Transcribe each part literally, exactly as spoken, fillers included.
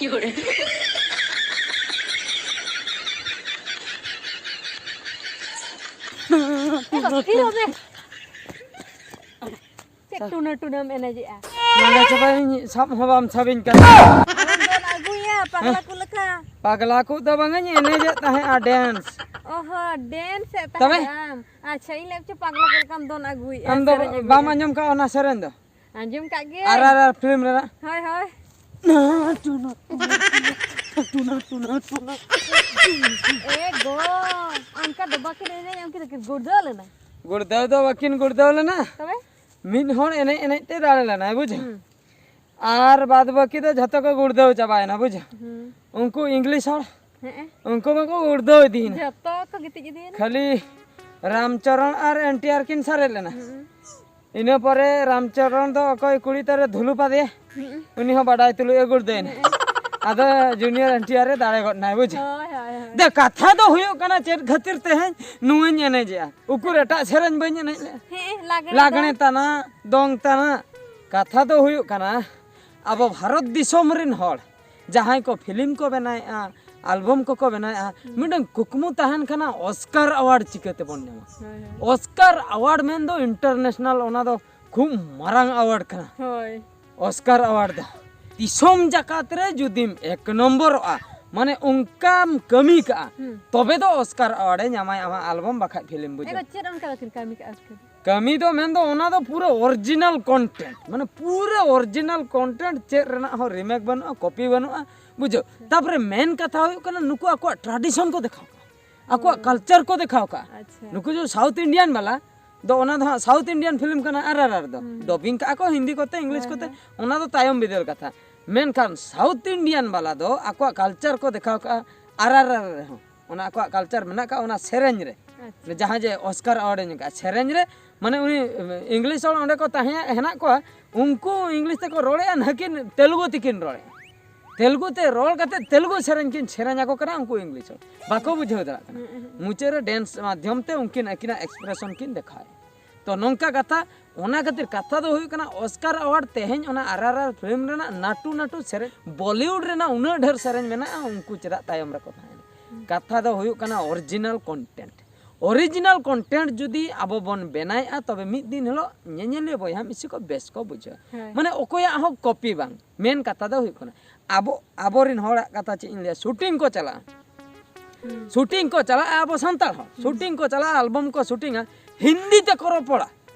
ᱮ ᱵᱟᱵᱟ, ᱛᱷᱤᱨᱚᱜ ᱢᱮ᱾ ᱪᱮᱫ ᱴᱩᱱᱟᱹ ᱴᱩᱱᱟᱹᱢ ᱮᱱᱮᱡᱮᱜᱼᱟ? ᱞᱟᱸᱜᱟ ᱪᱟᱵᱟᱭᱤᱧ, ᱥᱟᱵ ᱦᱚᱸ ᱵᱟᱢ ᱥᱟᱵᱤᱧ ᱠᱟᱱᱟ᱾ ᱟᱢ ᱫᱚᱱ ᱟᱹᱜᱩᱭᱟ ᱯᱟᱜᱽᱞᱟ ᱠᱚ ᱞᱮᱠᱟ᱾ ᱯᱟᱜᱽᱞᱟ ᱠᱚ ᱫᱚ ᱵᱟᱝᱟᱧ ᱮᱱᱮᱡᱮᱫ ᱛᱟᱦᱮᱸᱜᱼᱟ, ᱰᱮᱱᱥ᱾ ᱚ ᱦᱚᱸ, ᱰᱮᱱᱥ ᱮᱫ ᱛᱚᱵᱮ? ᱛᱟᱦᱮᱸᱫ ᱟᱢ᱾ ᱟᱪᱪᱷᱟ, ᱤᱧ ᱞᱟᱹᱭ ᱪᱚ ᱯᱟᱜᱽᱞᱟ ᱠᱚ ᱞᱮᱠᱟᱢ ᱫᱚᱱ ᱟᱹᱜᱩᱭᱮᱫᱼᱟ, ᱟᱢ ᱫᱚ ᱥᱮᱨᱮᱧ ᱵᱟᱢ ᱟᱹᱜᱩᱭᱮᱫᱼᱟ᱾ ᱟᱸᱡᱚᱢ ᱠᱟᱜᱼᱟ ᱚᱱᱟ ᱥᱮᱨᱮᱧ ᱫᱚ? ᱟᱸᱡᱚᱢ ᱠᱟᱜ ᱜᱮ᱾ ᱟᱨ ᱟᱨ ᱟᱨ ᱯᱷᱤᱞᱢ ᱨᱮᱱᱟᱜ? ᱦᱳᱭ, ᱦᱳᱭ᱾ ᱴᱩᱱᱟ, ᱴᱩᱱᱟ, ᱴᱩᱱᱟ, ᱴᱩᱱᱟ᱾ ᱮ ᱜᱚ, ᱚᱱᱠᱟ ᱫᱚ ᱵᱟᱹᱠᱤᱱ ᱮᱱᱮᱡ, ᱩᱱᱠᱤᱱ ᱫᱚᱠᱤᱱ ᱜᱩᱲᱫᱟᱹᱣ ᱞᱮᱱᱟ᱾ ᱜᱩᱲᱫᱟᱹᱣ ᱫᱚ ᱵᱟᱹᱠᱤᱱ ᱜᱩᱲᱫᱟᱹᱣ ᱞᱮᱱᱟ᱾ ᱛᱚᱵᱮ? ᱢᱤᱫ ᱦᱚᱲ ᱮᱱᱮᱡ ᱮᱱᱮᱡ ᱛᱮ ᱫᱟᱲᱮ ᱞᱮᱱᱟᱭ, ᱵᱩᱡᱷᱟᱹᱣ? ᱦᱩᱸ᱾ ᱟᱨ ᱵᱟᱫ ᱵᱟᱹᱠᱤ ᱫᱚ ᱡᱷᱚᱛᱚ ᱠᱚ ᱜᱩᱲᱫᱟᱹᱣ ᱪᱟᱵᱟᱭᱮᱱᱟ, ᱵᱩᱡᱷᱟᱹᱣ? ᱦᱩᱸ᱾ ᱩᱱᱠᱩ ᱤᱝᱞᱤᱥ ᱦᱚᱲ, ᱦᱮᱸ᱾ ᱩᱱᱠᱩ ᱢᱟᱠᱚ ᱜᱩᱲᱫᱟᱹᱣ ᱤᱫᱤᱭᱮᱱᱟ᱾ ᱡᱷᱚᱛᱚ ᱠᱚ ᱜᱤᱛᱤᱡ ᱤᱫᱤᱭᱮᱱᱟ᱾ ᱠᱷᱟᱹᱞᱤ ᱨᱟᱢᱪᱚᱨᱚᱱ ᱟᱨ ᱮᱱ ᱴᱤ ᱟᱨ ᱠᱤᱱ ᱥᱟᱨᱮᱡ ᱞᱮᱱᱟ᱾ ᱦᱩᱸ᱾ ᱤᱱᱟᱹ ᱯᱚᱨᱮ ᱨᱟᱢᱪᱚᱨᱚᱱ ᱫᱚ ᱚᱠᱚᱭ ᱠᱩᱲᱤ ᱛᱟᱨᱮ ᱫᱷᱩᱞᱩ ᱯᱟᱫᱮᱭᱟ, ᱦᱩᱸ᱾ ᱩᱱᱤ ᱦᱚᱸ ᱵᱟᱰᱟᱭ ᱛᱩᱞᱩᱡ ᱮ ᱜᱩᱲᱫᱟᱹᱭᱮᱱᱟ᱾ ᱦᱩᱸ᱾ ᱟᱫᱚ ᱡᱩᱱᱤᱭᱚᱨ ᱮᱱ ᱴᱤ ᱟᱨ ᱮ ᱫᱟᱲᱮ ᱜᱚᱫ ᱱᱟᱭ, ᱵᱩᱡᱷᱟᱹᱣ? ᱦᱳᱭ, ᱦᱳᱭ, ᱦᱳᱭ᱾ ᱫᱮ, ᱠᱟᱛᱷᱟ ᱫᱚ ᱦᱩᱭᱩᱜ ᱠᱟᱱᱟ, ᱪᱮᱫ ᱠᱷᱟᱹᱛᱤᱨ ᱛᱮᱦᱮᱧ ᱱᱚᱣᱟᱧ ᱮᱱᱮᱡᱮᱜᱼᱟ? ᱩᱠᱩᱨ ᱮᱴᱟᱜ ᱥᱮᱨᱮᱧ ᱵᱟᱹᱧ ᱮᱱᱮᱡ ᱞᱮᱫᱼᱟ? ᱦᱮᱸ, ᱞᱟᱜᱽᱬᱮ ᱞᱟᱜᱽᱬᱮ ᱫᱚ᱾ ᱛᱟᱱᱟᱜ, ᱫᱚᱝ ᱛᱟᱱᱟᱜ᱾ ᱠᱟᱛᱷᱟ ᱫᱚ ᱦᱩᱭᱩᱜ ᱠᱟᱱᱟ, ᱟᱵᱚ ᱵᱷᱟᱨᱚᱛ ᱫᱤᱥᱚᱢ ᱨᱮᱱ ᱦᱚᱲ ᱡᱟᱦᱟᱸᱭ ᱠᱚ ᱯᱷᱤᱞᱢ ᱠᱚ ᱵᱮᱱᱟᱣᱮᱫᱼᱟ, ᱟᱞᱵᱚᱢ ᱠᱚᱠᱚ ᱵᱮᱱᱟᱣᱮᱫᱼᱟ, ᱦᱩᱸ᱾ ᱢᱤᱫᱴᱟᱝ ᱠᱩᱠᱢᱩ ᱛᱟᱦᱮᱱ ᱠᱟᱱᱟ ᱚᱥᱠᱟᱨ ᱟᱣᱟᱨᱰ ᱪᱤᱠᱟᱹ ᱛᱮᱵᱚᱱ ᱧᱟᱢᱟ᱾ ᱦᱳᱭ, ᱦᱳᱭ᱾ ᱚᱥᱠᱟᱨ ᱟᱣᱟᱨᱰ ᱢᱮᱱᱫᱚ ᱤᱱᱴᱟᱨᱱᱮᱥᱱᱟᱞ, ᱚᱱᱟ ᱫᱚ ᱠᱷᱩᱵ ᱢᱟᱨᱟᱝ ᱟᱣᱟᱨᱰ ᱠᱟᱱᱟ᱾ ᱦᱳᱭ᱾ ᱚᱥᱠᱟᱨ ᱟᱣᱟᱨᱰ ᱫᱚ ᱫᱤᱥᱚᱢ ᱡᱟᱠᱟᱛ ᱨᱮ ᱡᱩᱫᱤᱢ ᱮᱠ ᱱᱚᱢᱵᱚᱨᱚᱜᱼᱟ, ᱢᱟᱱᱮ ᱚᱱᱠᱟᱢ ᱠᱟᱹᱢᱤ ᱠᱟᱜᱼᱟ, ᱦᱩᱸ᱾ ᱛᱚᱵᱮ ᱫᱚ ᱚᱥᱠᱟᱨ ᱟᱣᱟᱨᱰ ᱮ ᱧᱟᱢᱟᱭ ᱟᱢᱟᱜ ᱟᱞᱵᱚᱢ ᱵᱟᱠᱷᱟᱡ ᱯᱷᱤᱞᱢ, ᱵᱩᱡᱷᱟᱹᱣ? ᱮᱜᱳ, ᱪᱮᱫ ᱚᱱᱠᱟ ᱵᱟᱹᱠᱤᱱ ᱠᱟᱹᱢᱤ ᱠᱟᱜᱼᱟ ᱩᱥᱠᱩᱨ? ᱠᱟᱹᱢᱤ ᱫᱚ ᱢᱮᱱᱫᱚ ᱚᱱᱟ ᱫᱚ ᱯᱩᱨᱟᱹ ᱚᱨᱤᱡᱤᱱᱟᱞ ᱠᱚᱱᱴᱮᱱᱴ, ᱢᱟᱱᱮ ᱯᱩᱨᱟᱹ ᱚᱨᱤᱡᱤᱱᱟᱞ ᱠᱚᱱᱴᱮᱱᱴ, ᱪᱮᱫ ᱨᱮᱱᱟᱜ ᱦᱚᱸ ᱨᱤᱢᱮᱠ ᱵᱟᱹᱱᱩᱜᱼᱟ, ᱠᱚᱯᱤ ᱵᱟᱹᱱᱩᱜᱼᱟ, ᱵᱩᱡᱷᱟᱹᱣ? ᱦᱩᱸ᱾ ᱛᱟᱯᱚᱨᱮ ᱢᱮᱱ ᱠᱟᱛᱷᱟ ᱦᱩᱭᱩᱜ ᱠᱟᱱᱟ, ᱱᱩᱠᱩ ᱟᱠᱚᱣᱟᱜ ᱴᱨᱟᱰᱤᱥᱚᱱ ᱠᱚ ᱫᱮᱠᱷᱟᱣ ᱠᱟᱜᱼᱟ, ᱟᱠᱚᱣᱟᱜ ᱦᱩᱸ᱾ ᱠᱟᱞᱪᱟᱨ ᱠᱚ ᱫᱮᱠᱷᱟᱣ ᱠᱟᱜᱼᱟ᱾ ᱟᱪᱪᱷᱟ᱾ ᱱᱩᱠᱩ ᱡᱮ ᱥᱟᱣᱩᱛᱷ ᱤᱱᱰᱤᱭᱟᱱ ᱵᱟᱞᱟ ᱫᱚ, ᱚᱱᱟ ᱫᱚ ᱦᱟᱸᱜ ᱥᱟᱣᱩᱛᱷ ᱤᱱᱰᱤᱭᱟᱱ ᱯᱷᱤᱞᱢ ᱠᱟᱱᱟ, ᱟᱨ ᱟᱨ ᱟᱨ ᱫᱚ ᱦᱩᱸ᱾ ᱰᱚᱵᱤᱝ ᱠᱟᱜᱼᱟ ᱠᱚ ᱦᱤᱱᱫᱤ ᱠᱚᱛᱮ, ᱤᱝᱞᱤᱥ ᱦᱳᱭ, ᱠᱚᱛᱮ, ᱦᱳᱭ᱾ ᱚᱱᱟ ᱫᱚ ᱛᱟᱭᱚᱢ ᱵᱤᱫᱟᱹᱞ ᱠᱟᱛᱷᱟ᱾ ᱢᱮᱱᱠᱷᱟᱱ ᱥᱟᱣᱩᱛᱷ ᱤᱱᱰᱤᱭᱟᱱ ᱵᱟᱞᱟ ᱫᱚ ᱟᱠᱚᱣᱟᱜ ᱠᱟᱞᱪᱟᱨ ᱠᱚ ᱫᱮᱠᱷᱟᱣ ᱠᱟᱜᱼᱟ, ᱟᱨ ᱟᱨ ᱟᱨ ᱨᱮᱦᱚᱸ ᱚᱱᱟ ᱟᱠᱚᱣᱟᱜ ᱠᱟᱞᱪᱟᱨ ᱢᱮᱱᱟᱜ ᱠᱟᱜᱼᱟ, ᱚᱱᱟ ᱥᱮᱨᱮᱧ ᱨᱮ᱾ ᱟᱪᱪᱷᱟ᱾ ᱡᱟᱦᱟᱸ ᱡᱮ ᱚᱥᱠᱟᱨ ᱟᱣᱟᱨᱰ ᱮ ᱧᱟᱢ ᱠᱟᱜᱼᱟ, ᱥᱮᱨᱮᱧ ᱨᱮ, ᱢᱟᱱᱮ ᱩᱱᱤ ᱤᱝᱞᱤᱥ ᱦᱚᱲ ᱚᱸᱰᱮ ᱠᱚ ᱛᱟᱦᱮᱸ ᱦᱮᱱᱟᱜ ᱠᱚᱣᱟ, ᱩᱱᱠᱩ ᱤᱝᱞᱤᱥ ᱛᱮᱠᱚ ᱨᱚᱲᱮᱫᱼᱟ, ᱱᱟᱹᱠᱤᱱ ᱛᱮᱞᱜᱩ ᱛᱮᱠᱤᱱ ᱨᱚᱲᱮᱫᱼᱟ᱾ ᱛᱮᱞᱜᱩ ᱛᱮ ᱨᱚᱲ ᱠᱟᱛᱮ ᱛᱮᱞᱜᱩ ᱥᱮᱨᱮᱧ ᱠᱤᱱ ᱥᱮᱨᱮᱧ ᱟᱠᱚ ᱠᱟᱱᱟ, ᱩᱱᱠᱩ ᱤᱝᱞᱤᱥ ᱦᱚᱲ ᱵᱟᱠᱚ ᱵᱩᱡᱷᱟᱹᱣ ᱫᱟᱲᱮᱭᱟᱜ ᱠᱟᱱᱟ᱾ ᱦᱩᱸ, ᱦᱩᱸ᱾ ᱢᱩᱪᱟᱹᱫ ᱨᱮ ᱰᱮᱱᱥ ᱢᱟᱫᱽᱫᱷᱚᱢ ᱛᱮ ᱩᱱᱠᱤᱱ ᱟᱹᱠᱤᱱᱟᱜ ᱮᱠᱥᱯᱨᱮᱥᱚᱱ ᱠᱤᱱ ᱫᱮᱠᱷᱟᱣᱮᱫᱼᱟ᱾ ᱛᱚ ᱱᱚᱝᱠᱟ ᱠᱟᱛᱷᱟ᱾ ᱚᱱᱟ ᱠᱷᱟᱹᱛᱤᱨ ᱠᱟᱛᱷᱟ ᱫᱚ ᱦᱩᱭᱩᱜ ᱠᱟᱱᱟ, ᱚᱥᱠᱟᱨ ᱟᱣᱟᱨᱰ ᱛᱮᱦᱮᱧ ᱚᱱᱟ ᱟᱨ ᱟᱨ ᱟᱨ ᱯᱷᱤᱞᱢ ᱨᱮᱱᱟᱜ ᱱᱟᱴᱩ ᱱᱟᱴᱩ ᱥᱮᱨᱮᱧ, ᱵᱚᱞᱤᱣᱩᱰ ᱨᱮᱱᱟᱜ ᱩᱱᱟᱹᱜ ᱰᱷᱮᱨ ᱥᱮᱨᱮᱧ ᱢᱮᱱᱟᱜᱼᱟ, ᱩᱱᱠᱩ ᱪᱮᱫᱟᱜ ᱛᱟᱭᱚᱢ ᱨᱮᱠᱚ ᱛᱟᱦᱮᱸᱭᱮᱱᱟ? ᱠᱟᱛᱷᱟ ᱫᱚ ᱦᱩᱭᱩᱜ ᱠᱟᱱᱟ ᱚᱨᱤᱡᱤᱱᱟᱞ ᱠᱚᱱᱴᱮᱱᱴ᱾ ᱚᱨᱤᱡᱤᱱᱟᱞ ᱠᱚᱱᱴᱮᱱᱴ ᱡᱩᱫᱤ ᱟᱵᱚ ᱵᱚᱱ ᱵᱮᱱᱟᱣᱮᱫᱼᱟ, ᱛᱚᱵᱮ ᱢᱤᱫ ᱫᱤᱱ ᱦᱤᱞᱳᱜ ᱧᱮᱧᱮᱞᱤᱭᱟᱹ ᱵᱚᱭᱦᱟ ᱢᱤᱥᱤ ᱠᱚ ᱵᱮᱥ ᱠᱚ ᱵᱩᱡᱷᱟᱹᱣᱟ᱾ ᱦᱮᱸ᱾ ᱢᱟᱱᱮ ᱚᱠᱚᱭᱟᱜ ᱦᱚᱸ ᱠᱚᱯᱤ ᱵᱟᱝ᱾ ᱢᱮᱱ ᱠᱟᱛᱷᱟ ᱫᱚ ᱦᱩᱭᱩᱜ ᱠᱟᱱᱟ, ᱟᱵᱚ, ᱟᱵᱚᱨᱮᱱ ᱦᱚᱲᱟᱜ ᱠᱟᱛᱷᱟ ᱪᱮᱫ ᱤᱧ ᱞᱟᱹᱭᱟ, ᱥᱩᱴᱤᱝ ᱠᱚ ᱪᱟᱞᱟᱜᱼᱟ᱾ ᱦᱩᱸ᱾ ᱥᱩᱴᱤᱝ ᱠᱚ ᱪᱟᱞᱟᱜᱼᱟ, ᱟᱵᱚ ᱥᱟᱱᱛᱟᱲ ᱦᱚᱸ ᱥᱩᱴᱤᱝ ᱠᱚ ᱪᱟᱞᱟᱜᱼᱟ, ᱟᱞᱵᱚᱢ ᱠᱚ ᱥᱩᱴᱤᱝᱟ, ᱦᱤᱱᱫᱤ ᱛᱮᱠᱚ ᱨᱚᱯᱚᱲᱟ᱾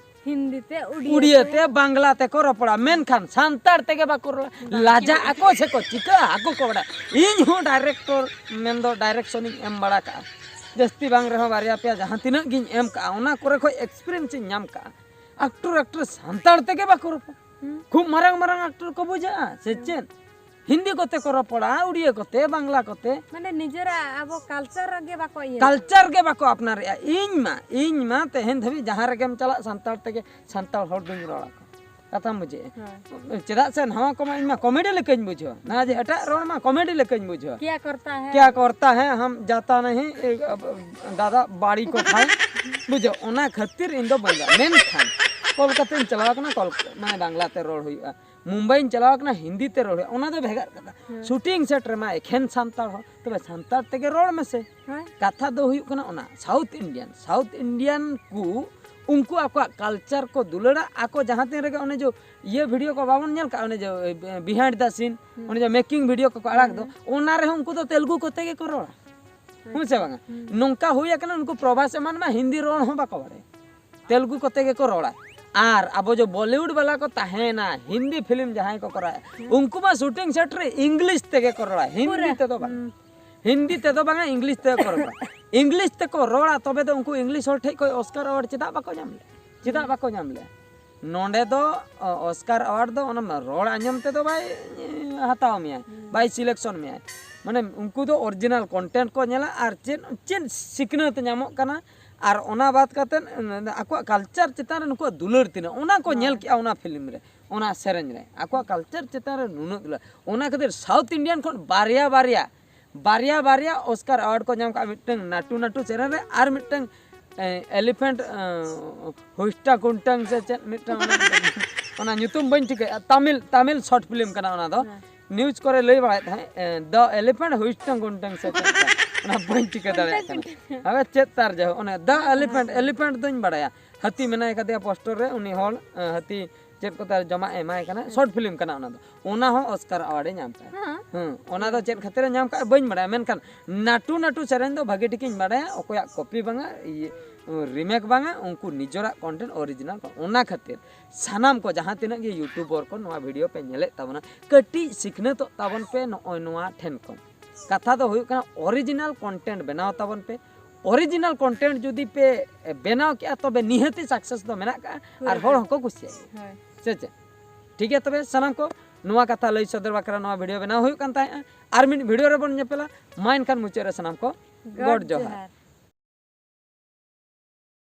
ᱦᱤᱱᱫᱤ ᱛᱮ, ᱩᱲᱤᱭᱟ ᱩᱲᱤᱭᱟᱹ ᱛᱮ᱾ ᱛᱮ, ᱵᱟᱝᱞᱟ ᱛᱮᱠᱚ ᱨᱚᱯᱚᱲᱟ, ᱢᱮᱱᱠᱷᱟᱱ ᱥᱟᱱᱛᱟᱲ ᱛᱮᱜᱮ ᱵᱟᱠᱚ ᱨᱚᱲᱟ᱾ ᱞᱟᱡᱟᱜ ᱟᱠᱚ ᱥᱮᱠᱚ ᱪᱤᱠᱟᱹᱜᱼᱟ, ᱟᱠᱚ ᱠᱚ ᱵᱟᱲᱟᱭᱟ᱾ ᱤᱧ ᱦᱚᱸ ᱰᱟᱭᱨᱮᱠᱴᱚᱨ, ᱢᱮᱱᱫᱚ ᱰᱟᱭᱨᱮᱠᱥᱚᱱᱤᱧ ᱮᱢ ᱵᱟᱲᱟ ᱠᱟᱜᱼᱟ, ᱡᱟᱹᱥᱛᱤ ᱵᱟᱝ ᱨᱮᱦᱚᱸ ᱵᱟᱨᱭᱟ ᱯᱮᱭᱟ ᱡᱟᱦᱟᱸ ᱛᱤᱱᱟᱹᱜ ᱜᱤᱧ ᱮᱢ ᱠᱟᱜᱼᱟ, ᱚᱱᱟ ᱠᱚᱨᱮ ᱠᱷᱚᱱ ᱮᱠᱥᱯᱤᱨᱤᱭᱮᱱᱥ ᱤᱧ ᱧᱟᱢ ᱠᱟᱜᱼᱟ᱾ ᱟᱠᱴᱚᱨ ᱟᱠᱴᱨᱮᱥ ᱥᱟᱱᱛᱟᱲ ᱛᱮᱜᱮ ᱵᱟᱠᱚ ᱨᱚᱯᱚᱲ᱾ ᱦᱩᱸ᱾ ᱠᱷᱩᱵ ᱢᱟᱨᱟᱝ ᱢᱟᱨᱟᱝ ᱟᱠᱴᱚᱨ ᱠᱚ ᱵᱩᱡᱷᱟᱹᱜᱼᱟ ᱥᱮ ᱪᱮᱫ? ᱦᱤᱱᱫᱤ ᱠᱚᱛᱮ ᱠᱚ ᱨᱚᱯᱚᱲᱟ, ᱩᱲᱤᱭᱟᱹ ᱠᱚᱛᱮ, ᱵᱟᱝᱞᱟ ᱠᱚᱛᱮ᱾ ᱢᱟᱱᱮ ᱱᱤᱡᱮᱨᱟᱜ ᱟᱵᱚ ᱠᱟᱞᱪᱟᱨ ᱜᱮ ᱵᱟᱠᱚ ᱤᱭᱟᱹ᱾ ᱠᱟᱞᱪᱟᱨ ᱜᱮ ᱵᱟᱠᱚ ᱟᱯᱱᱟᱨᱮᱜᱼᱟ᱾ ᱤᱧ ᱢᱟ, ᱤᱧ ᱢᱟ ᱛᱮᱦᱮᱧ ᱫᱷᱟᱹᱵᱤᱡ ᱡᱟᱦᱟᱸ ᱨᱮᱜᱮᱢ ᱪᱟᱞᱟᱜ, ᱥᱟᱱᱛᱟᱲ ᱛᱮᱜᱮ, ᱥᱟᱱᱛᱟᱲ ᱦᱚᱲ ᱫᱚᱧ ᱨᱚᱲ ᱟᱠᱚ᱾ ᱠᱟᱛᱷᱟᱢ ᱵᱩᱡᱷᱟᱹᱣᱮᱫᱼᱟ? ᱦᱳᱭ᱾ ᱪᱮᱫᱟᱜ ᱥᱮ ᱱᱚᱣᱟ ᱠᱚᱢᱟ ᱤᱧ ᱢᱟ ᱠᱚᱢᱮᱰᱤ ᱞᱮᱠᱟᱧ ᱵᱩᱡᱷᱟᱹᱣᱟ᱾ ᱱᱚᱣᱟ ᱡᱮ ᱮᱴᱟᱜ ᱨᱚᱲ ᱢᱟ ᱠᱚᱢᱮᱰᱤ ᱞᱮᱠᱟᱧ ᱵᱩᱡᱷᱟᱹᱣᱟ᱾ ᱠᱮᱭᱟ ᱠᱚᱨᱛᱟ ᱦᱮ? ᱠᱮᱭᱟ ᱠᱚᱨᱛᱟ ᱦᱮ, ᱦᱟᱢ ᱡᱟᱛᱟ ᱱᱟᱦᱤ, ᱮ, ᱟ, ᱫᱟᱫᱟ ᱵᱟᱲᱤ ᱠᱚ ᱠᱷᱟᱭ᱾ ᱵᱩᱡᱷᱟᱹᱣ, ᱚᱱᱟ ᱠᱷᱟᱹᱛᱤᱨ ᱤᱧ ᱫᱚ ᱵᱟᱹᱧ ᱨᱚᱲᱟ᱾ ᱢᱮᱱᱠᱷᱟᱱ ᱠᱳᱞᱠᱟᱛᱟᱧ ᱪᱟᱞᱟᱣ ᱠᱟᱱᱟ, ᱠᱚᱞ-, ᱢᱟᱱᱮ ᱵᱟᱝᱞᱟ ᱛᱮ ᱨᱚᱲ ᱦᱩᱭᱩᱜᱼᱟ᱾ ᱢᱩᱢᱵᱟᱭᱤᱧ ᱪᱟᱞᱟᱣ ᱠᱟᱱᱟ, ᱦᱤᱱᱫᱤ ᱛᱮ ᱨᱚᱲ ᱦᱩᱭᱩᱜᱼᱟ, ᱚᱱᱟ ᱫᱚ ᱵᱷᱮᱜᱟᱨ ᱠᱟᱛᱷᱟ᱾ ᱦᱮᱸ᱾ ᱥᱩᱴᱤᱝ ᱥᱮᱴ ᱨᱮᱢᱟ ᱮᱠᱷᱮᱱ ᱥᱟᱱᱛᱟᱲ ᱦᱚᱲ, ᱛᱚᱵᱮ ᱥᱟᱱᱛᱟᱲ ᱛᱮᱜᱮ ᱨᱚᱲ ᱢᱮᱥᱮ᱾ ᱦᱮᱸ᱾ ᱠᱟᱛᱷᱟ ᱫᱚ ᱦᱩᱭᱩᱜ ᱠᱟᱱᱟ ᱚᱱᱟ, ᱥᱟᱣᱩᱛᱷ ᱤᱱᱰᱤᱭᱟᱱ, ᱥᱟᱣᱩᱛᱷ ᱤᱱᱰᱤᱭᱟᱱ ᱠᱚ ᱩᱱᱠᱩ ᱟᱠᱚᱣᱟᱜ ᱠᱟᱞᱪᱟᱨ ᱠᱚ ᱫᱩᱞᱟᱹᱲᱟ᱾ ᱟᱠᱚ ᱡᱟᱦᱟᱸ ᱛᱤᱱ ᱨᱮᱜᱮ ᱚᱱᱮ ᱡᱮ ᱤᱭᱟᱹ ᱵᱷᱤᱰᱤᱭᱳ ᱠᱚ ᱵᱟᱵᱚᱱ ᱧᱮᱞ ᱠᱟᱜᱼᱟ, ᱚᱱᱮ ᱡᱮ ᱵᱤᱦᱟᱭᱤᱱᱰ ᱫᱟ ᱥᱤᱱ, ᱦᱩᱸ᱾ ᱚᱱᱮ ᱡᱮ ᱢᱮᱠᱤᱝ ᱵᱷᱤᱰᱤᱭᱳ ᱠᱚᱠᱚ ᱟᱲᱟᱜ ᱫᱚ, ᱦᱩᱸ᱾ ᱚᱱᱟ ᱨᱮᱦᱚᱸ ᱩᱱᱠᱩ ᱫᱚ ᱛᱮᱞᱜᱩ ᱠᱚᱛᱮ ᱜᱮᱠᱚ ᱨᱚᱲᱟ᱾ ᱦᱮᱸ ᱥᱮ ᱵᱟᱝᱟ? ᱦᱩᱸ᱾ ᱱᱚᱝᱠᱟ ᱦᱩᱭ ᱟᱠᱟᱱᱟ, ᱩᱱᱠᱩ ᱯᱨᱚᱵᱷᱟᱥ ᱮᱢᱟᱱ ᱢᱟ ᱦᱤᱱᱫᱤ ᱨᱚᱲ ᱦᱚᱸ ᱵᱟᱠᱚ ᱵᱟᱲᱟᱭᱟ, ᱛᱮᱞᱜᱩ ᱠᱚᱛᱮ ᱜᱮᱠᱚ ᱨᱚᱲᱟ᱾ ᱟᱨ ᱟᱵᱚ ᱡᱮ ᱵᱚᱞᱤᱣᱩᱰ ᱵᱟᱞᱟ ᱠᱚ ᱛᱟᱦᱮᱸᱭᱮᱱᱟ, ᱦᱤᱱᱫᱤ ᱯᱷᱤᱞᱢ ᱡᱟᱦᱟᱸᱭ ᱠᱚ ᱠᱚᱨᱟᱣᱮᱫᱼᱟ, ᱦᱮᱸ᱾ ᱩᱱᱠᱩ ᱢᱟ ᱥᱩᱴᱤᱝ ᱥᱮᱴ ᱨᱮ ᱤᱝᱞᱤᱥ ᱛᱮᱜᱮ ᱠᱚ ᱨᱚᱲᱟ, ᱦᱤᱱᱫᱤ ᱯᱩᱨᱟᱹ᱾ ᱛᱮᱫᱚ ᱵᱟᱝ᱾ ᱦᱩᱸ᱾ ᱦᱤᱱᱫᱤ ᱛᱮᱫᱚ ᱵᱟᱝᱟ, ᱤᱝᱞᱤᱥ ᱛᱮᱜᱮ ᱠᱚ ᱨᱚᱲᱟ᱾ ᱤᱝᱞᱤᱥ ᱛᱮᱠᱚ ᱨᱚᱲᱟ, ᱛᱚᱵᱮ ᱫᱚ ᱩᱱᱠᱩ ᱤᱝᱞᱤᱥ ᱦᱚᱲ ᱴᱷᱮᱱ ᱠᱷᱚᱱ ᱚᱥᱠᱟᱨ ᱮᱣᱟᱨᱰ ᱪᱮᱫᱟᱜ ᱵᱟᱠᱚ ᱧᱟᱢ ᱞᱮᱫᱼᱟ? ᱪᱮᱫᱟᱜ ᱵᱟᱠᱚ ᱧᱟᱢ ᱞᱮᱫᱼᱟ? ᱱᱚᱰᱮ ᱫᱚ, ᱚ, ᱚᱥᱠᱟᱨ ᱮᱣᱟᱨᱰ ᱫᱚ ᱚᱱᱟ ᱨᱚᱲ ᱟᱸᱡᱚᱢ ᱛᱮᱫᱚ ᱵᱟᱭ, ᱮ, ᱦᱟᱛᱟᱣ ᱢᱮᱭᱟ, ᱦᱩᱸ᱾ ᱵᱟᱭ ᱥᱤᱞᱮᱠᱥᱚᱱ ᱢᱮᱭᱟ᱾ ᱢᱟᱱᱮ ᱩᱱᱠᱩ ᱫᱚ ᱚᱨᱤᱡᱤᱱᱟᱞ ᱠᱚᱱᱴᱮᱱᱴ ᱠᱚ ᱧᱮᱞᱟ ᱟᱨ ᱪᱮᱫ, ᱪᱮᱫ ᱥᱤᱠᱷᱱᱟᱹᱛ ᱧᱟᱢᱚᱜ ᱠᱟᱱᱟ, ᱟᱨ ᱚᱱᱟ ᱵᱟᱫ ᱠᱟᱛᱮᱫ, ᱮ, ᱟᱠᱚᱣᱟᱜ ᱠᱟᱞᱪᱟᱨ ᱪᱮᱛᱟᱱ ᱨᱮ ᱱᱩᱠᱩᱣᱟᱜ ᱫᱩᱞᱟᱹᱲ ᱛᱤᱱᱟᱹᱜ, ᱚᱱᱟ ᱠᱚ ᱧᱮᱞ ᱦᱳᱭ᱾ ᱠᱮᱜᱼᱟ ᱚᱱᱟ ᱯᱷᱤᱞᱢ ᱨᱮ, ᱚᱱᱟ ᱥᱮᱨᱮᱧ ᱨᱮ᱾ ᱟᱠᱚᱣᱟᱜ ᱠᱟᱞᱪᱟᱨ ᱪᱮᱛᱟᱱ ᱨᱮ ᱱᱩᱱᱟᱹᱜ ᱫᱩᱞᱟᱹᱲ᱾ ᱚᱱᱟ ᱠᱷᱟᱹᱛᱤᱨ ᱥᱟᱣᱩᱛᱷ ᱤᱱᱰᱤᱭᱟᱱ ᱠᱷᱚᱱ ᱵᱟᱨᱭᱟ ᱵᱟᱨᱭᱟ, ᱵᱟᱨᱭᱟ ᱵᱟᱨᱭᱟ ᱚᱥᱠᱟᱨ ᱮᱣᱟᱨᱰ ᱠᱚ ᱧᱟᱢ ᱠᱟᱜᱼᱟ, ᱢᱤᱫᱴᱟᱝ ᱱᱟᱴᱩ ᱱᱟᱴᱩ ᱥᱮᱨᱮᱧ ᱨᱮ ᱟᱨ ᱢᱤᱫᱴᱟᱝ ᱮᱞᱤᱯᱷᱮᱱᱴ ᱦᱩᱥᱴᱟ ᱠᱩᱱᱴᱟᱝ ᱥᱮ ᱪᱮᱫ ᱢᱤᱫᱴᱟᱝ ᱚᱱᱟ, ᱚᱱᱟ ᱧᱩᱛᱩᱢ ᱵᱟᱹᱧ ᱴᱷᱤᱠᱟᱹᱭᱟ, ᱛᱟᱢᱤᱞ ᱛᱟᱢᱤᱞ ᱥᱚᱨᱴ ᱯᱷᱤᱞᱢ ᱠᱟᱱᱟ ᱚᱱᱟ ᱫᱚ᱾ ᱦᱮᱸ᱾ ᱱᱤᱭᱩᱡᱽ ᱠᱚᱨᱮ ᱞᱟᱹᱭ ᱵᱟᱲᱟᱭᱮᱫ ᱛᱟᱦᱮᱸᱫ, ᱫᱟ ᱮᱞᱤᱯᱷᱮᱱᱴ ᱦᱩᱥᱴᱟᱝ ᱠᱩᱱᱴᱟᱝ ᱥᱮ ᱪᱮᱫ ᱞᱮᱠᱟ? ᱚᱱᱟ ᱵᱟᱹᱧ ᱴᱷᱤᱠᱟᱹ ᱫᱟᱲᱮᱭᱟᱜ ᱠᱟᱱᱟ᱾ ᱦᱟᱣᱮ ᱪᱮᱫ ᱛᱟᱨ ᱡᱟᱭᱦᱳᱠ, ᱚᱱᱮ ᱫᱟ ᱮᱞᱤᱯᱷᱮᱱᱴ, ᱮᱞᱤᱯᱷᱮᱱᱴ ᱫᱚᱧ ᱵᱟᱲᱟᱭᱟ, ᱦᱟᱹᱛᱤ ᱢᱮᱱᱟᱭ ᱠᱟᱫᱮᱭᱟ ᱯᱳᱥᱴᱟᱨ ᱨᱮ, ᱩᱱᱤ ᱦᱚᱲ ᱮ, ᱦᱟᱹᱛᱤ ᱪᱮᱫ ᱠᱚ ᱛᱟᱨ ᱡᱚᱢᱟᱜ ᱮ ᱮᱢᱟᱭ ᱠᱟᱱᱟ, ᱥᱚᱨᱴ ᱯᱷᱤᱞᱢ ᱠᱟᱱᱟ ᱚᱱᱟ ᱫᱚ᱾ ᱚᱱᱟ ᱦᱚᱸ ᱚᱥᱠᱟᱨ ᱮᱣᱟᱨᱰ ᱮ ᱧᱟᱢ ᱠᱟᱜᱼᱟ᱾ ᱦᱮᱸ᱾ ᱦᱮᱸ, ᱚᱱᱟ ᱫᱚ ᱪᱮᱫ ᱠᱷᱟᱹᱛᱤᱨ ᱮ ᱧᱟᱢ ᱠᱟᱜᱼᱟ ᱵᱟᱹᱧ ᱵᱟᱲᱟᱭᱟ, ᱢᱮᱱᱠᱷᱟᱱ ᱱᱟᱴᱩ ᱱᱟᱴᱩ ᱥᱮᱨᱮᱧ ᱫᱚ ᱵᱷᱟᱹᱜᱤ ᱴᱷᱤᱠᱤᱧ ᱵᱟᱲᱟᱭᱟ, ᱚᱠᱚᱭᱟᱜ ᱠᱚᱯᱤ ᱵᱟᱝᱟ, ᱨᱤᱢᱮᱠ ᱵᱟᱝᱟ, ᱩᱱᱠᱩ ᱱᱤᱡᱚᱨᱟᱜ ᱠᱚᱱᱴᱮᱱᱴ ᱚᱨᱤᱡᱤᱱᱟᱞ ᱠᱟᱱᱟ᱾ ᱚᱱᱟ ᱠᱷᱟᱹᱛᱤᱨ ᱥᱟᱱᱟᱢ ᱠᱚ ᱡᱟᱦᱟᱸ ᱛᱤᱱᱟᱹᱜ ᱜᱮ ᱭᱩᱴᱩᱵᱚᱨ ᱠᱚ ᱱᱚᱣᱟ ᱵᱷᱤᱰᱤᱭᱳ ᱯᱮ ᱧᱮᱞᱮᱫ ᱛᱟᱵᱚᱱᱟ, ᱠᱟᱹᱴᱤᱡ ᱥᱤᱠᱷᱱᱟᱹᱛᱚᱜ ᱛᱟᱵᱚᱱ ᱯᱮ ᱱᱚᱜᱼᱚᱭ ᱱᱚᱣᱟ ᱴᱷᱮᱱ ᱠᱷᱚᱱ᱾ ᱠᱟᱛᱷᱟ ᱫᱚ ᱦᱩᱭᱩᱜ ᱠᱟᱱᱟ ᱚᱨᱤᱡᱤᱱᱟᱞ ᱠᱚᱱᱴᱮᱱᱴ ᱵᱮᱱᱟᱣ ᱛᱟᱵᱚᱱ ᱯᱮ᱾ ᱚᱨᱤᱡᱤᱱᱟᱞ ᱠᱚᱱᱴᱮᱱᱴ ᱡᱩᱫᱤ ᱯᱮ ᱵᱮᱱᱟᱣ ᱠᱮᱜᱼᱟ, ᱛᱚᱵᱮ ᱱᱤᱦᱟᱹᱛᱤ ᱥᱟᱠᱥᱮᱥ ᱫᱚ ᱢᱮᱱᱟᱜ ᱠᱟᱜᱼᱟ ᱟᱨ ᱦᱚᱲ ᱦᱚᱸᱠᱚ ᱠᱩᱥᱤᱭᱟᱜ ᱜᱮᱭᱟ᱾ ᱦᱳᱭ᱾ ᱥᱮ ᱪᱮᱫ? ᱴᱷᱤᱠ ᱜᱮᱭᱟ, ᱛᱚᱵᱮ ᱥᱟᱱᱟᱢ ᱠᱚ ᱱᱚᱣᱟ ᱠᱟᱛᱷᱟ ᱞᱟᱹᱭ ᱥᱚᱫᱚᱨ ᱵᱟᱠᱷᱨᱟ ᱱᱚᱣᱟ ᱵᱷᱤᱰᱤᱭᱳ ᱵᱮᱱᱟᱣ ᱦᱩᱭᱩᱜ ᱠᱟᱱ ᱛᱟᱦᱮᱸᱜᱼᱟ᱾ ᱟᱨ ᱢᱤᱫ ᱵᱷᱤᱰᱤᱭᱳ ᱨᱮᱵᱚᱱ ᱧᱮᱯᱮᱞᱟ᱾ ᱢᱟ ᱮᱱᱠᱷᱟᱱ ᱢᱩᱪᱟᱹᱫ ᱨᱮ ᱥᱟᱱᱟᱢ ᱠᱚ ᱜᱚᱰ ᱡᱚᱦᱟᱨ᱾